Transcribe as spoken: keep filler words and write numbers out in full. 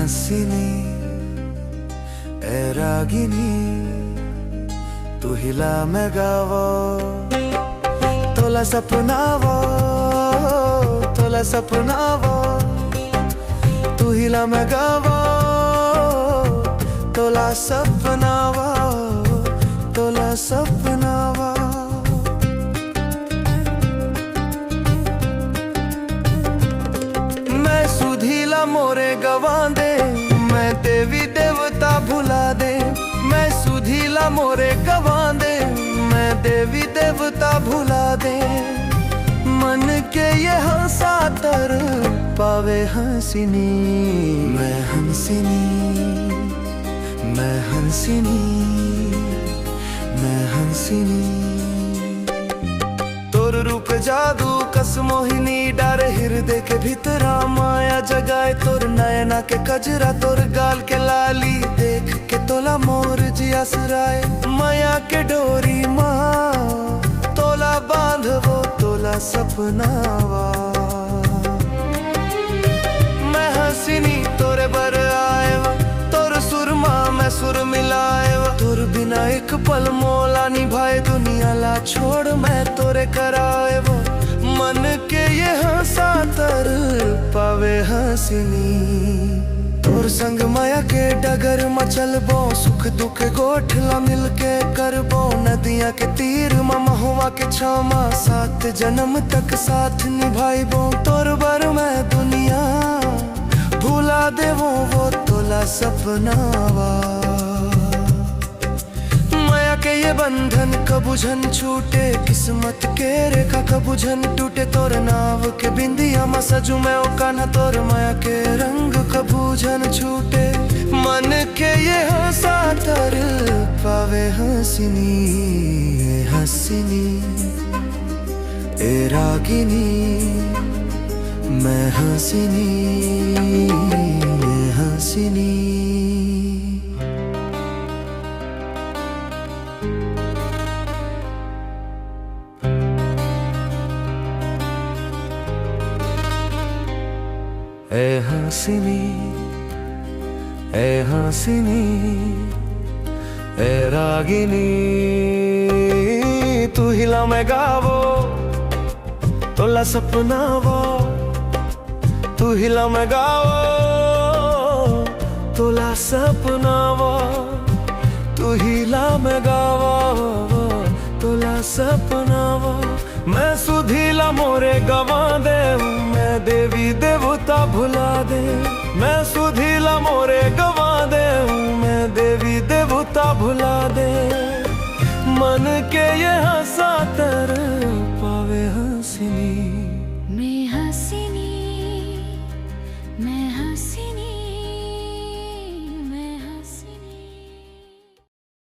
सिनी, ए रागिनी, तुहिला मैं गावो, तोला सपनावो, तोला सपनावो, तुहिला मैं गावो, तोला सपनावो, तोला सपनावो। मैं सुधीला मोरे गवां दे, मैं देवी देवता भुला दे। मैं सुधीला मोरे गवां दे, मैं देवी देवता भुला दे। मन के ये हंसा तर पावे हंसिनी। मैं हंसिनी, मैं हंसिनी, मैं हंसिनी। तोर रूप जादू कस मोहिनी डारे, हिरदे के भीतरा माया जगाए। तोर नयना के कजरा, तोर गाल के लाली देख के तोला मोर जिया सुराए। माया के डोरी मा तोला बांधवो, तोला सपनावा। मैं हंसिनी तोरे बर आएव, तोर सुर मा मैं सुर मिलाएव। तोर बिना एक पल मोला निभाए, दुनिया ला छोड़ मैं तोरे कराएव। मन के ये हंसा तर पावे हंसिनी। तोर संग माया के डगर म चलबो, सुख दुख गोठ ला मिलके करबो। नदिया के तीर म महुआ के छामा, सात जन्म तक साथ निभाइबो। तोर बर मैं दुनिया भुला देवो, वो तोला सपनावा। माया के ये बंधन कबू झन छूटे, किस्मत के रेखा कबू झन टूटे। तोर नाव के बिंदिया म सजू मैं ओ कान्हा, तोर माया के रंग कबू झन छूटे। मन के ये हंसा तर पावे हंसिनी, ए हंसिनी, ए रागिनी, मैं हंसिनी, ए हंसिनी। ए हंसिनी, ए हंसिनी, ए रागिनी, तुहिला मैं गावो, तोला सपनावो। तुहिला मैं गावो, तोला सपनावो। तुहिला मैं गावो, तोला सपनावो। मैं सुधीला मोरे गवां दे, मैं देवी देवता भुला दे। मैं सुधीला मोरे गवां दे, मैं देवी देवता भुला दे। मन के ये